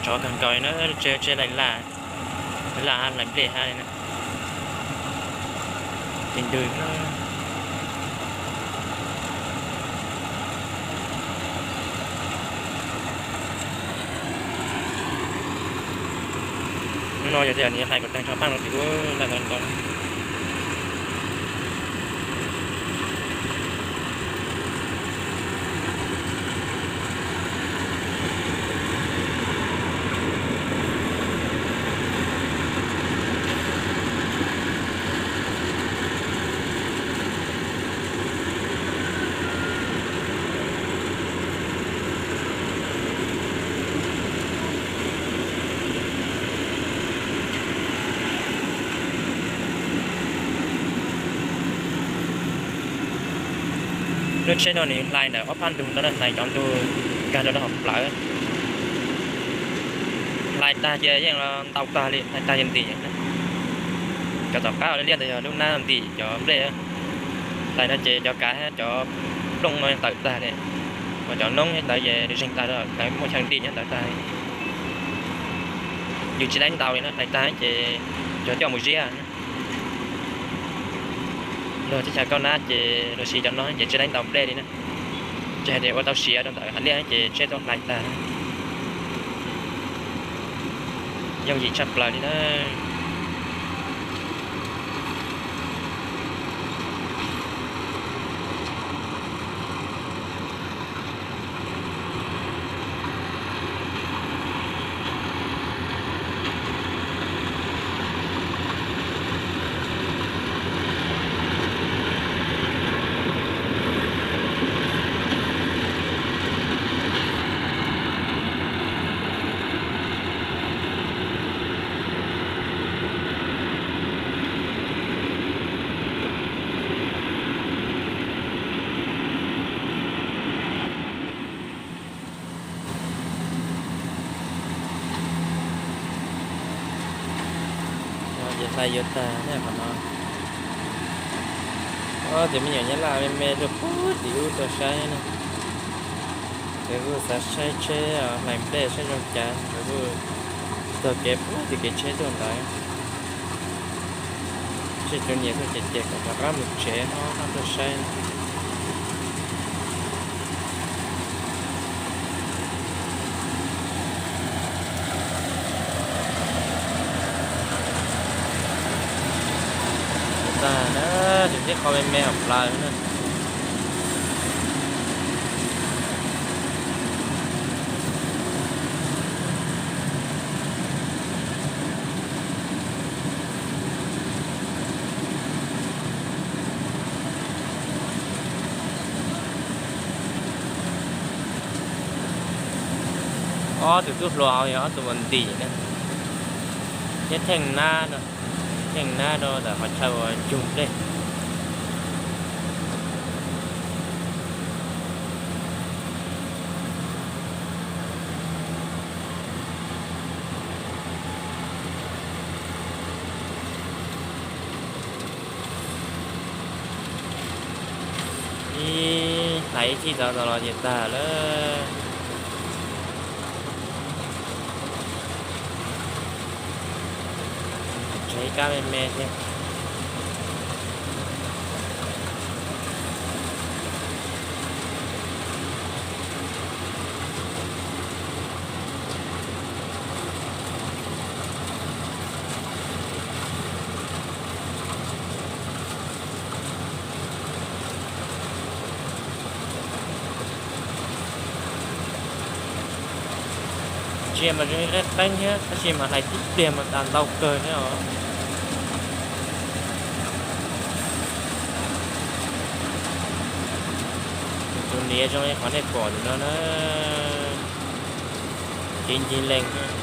Ntxhov kawg nkaus li na, lub tsheb, tsheb laij laj, laij laj hab laij nplej hab li na. Ces ntws. Hnub no yog tias nws hlais kom tag nrho paj no ces kuj laij ntau ntau. Lub tsheb no nws hlais ntawm ob phab ntug no, hlais cov ntug nkag rau hauv plawv. Hlais tag ces yeej los ntau tag li, hlais tag ces ntim. Cov tom qab uas liaj ntawd yog lub hnab ntim cov nplej. Hlais no ces cov kav, cov plooj no tawm tag li, uas cov noob ntawd ces zeeg tag, lawv muaj chaw ntim nyob ntawd tag. Yus tsis laib ntaus li na, hlais tag ces cov coj mus ziab. Luag teb chaws Kaub Nab ces luag siv cov no ces tsis laib ntaus nplej li na. Tsis hais tias ua tau siav rau ntawm hav liaj ces tsheb tuaj hlais tag. Yooj yim tshaj plaws li na. Ces hlais yuav tag ne qhov no. Ob tug me nyuam Nyab Laj me me tuaj puag tim ub tuaj saib na. Lawv kuj xav saib tsheb hlais nplej saib zoo cas, lawv kuj taug kev puag tim kev tsheb tuaj ntawd. Seb cov niam tuaj ces ces kom rov qab mus tsev ho rov qab tuaj saib. Tag na, tseem tib qho me me hauv plawv na. Ob tug tub hluas hauv yog ob tug uas ntim na, thiab theej nab no, theej nab rau ntawm qhov chaw uas cug nplej. Ib hlais ib txhij txog txog los ces tag lawm. Tseg ib kab me me thiab. Ntsia mas zoo li qeeb qeeb thiab tab sis mas hlais tib pliag mas tas ntau kawg thiab os. Tus niam zoo li qhov nej pom ntawm no na, kev ncig lees.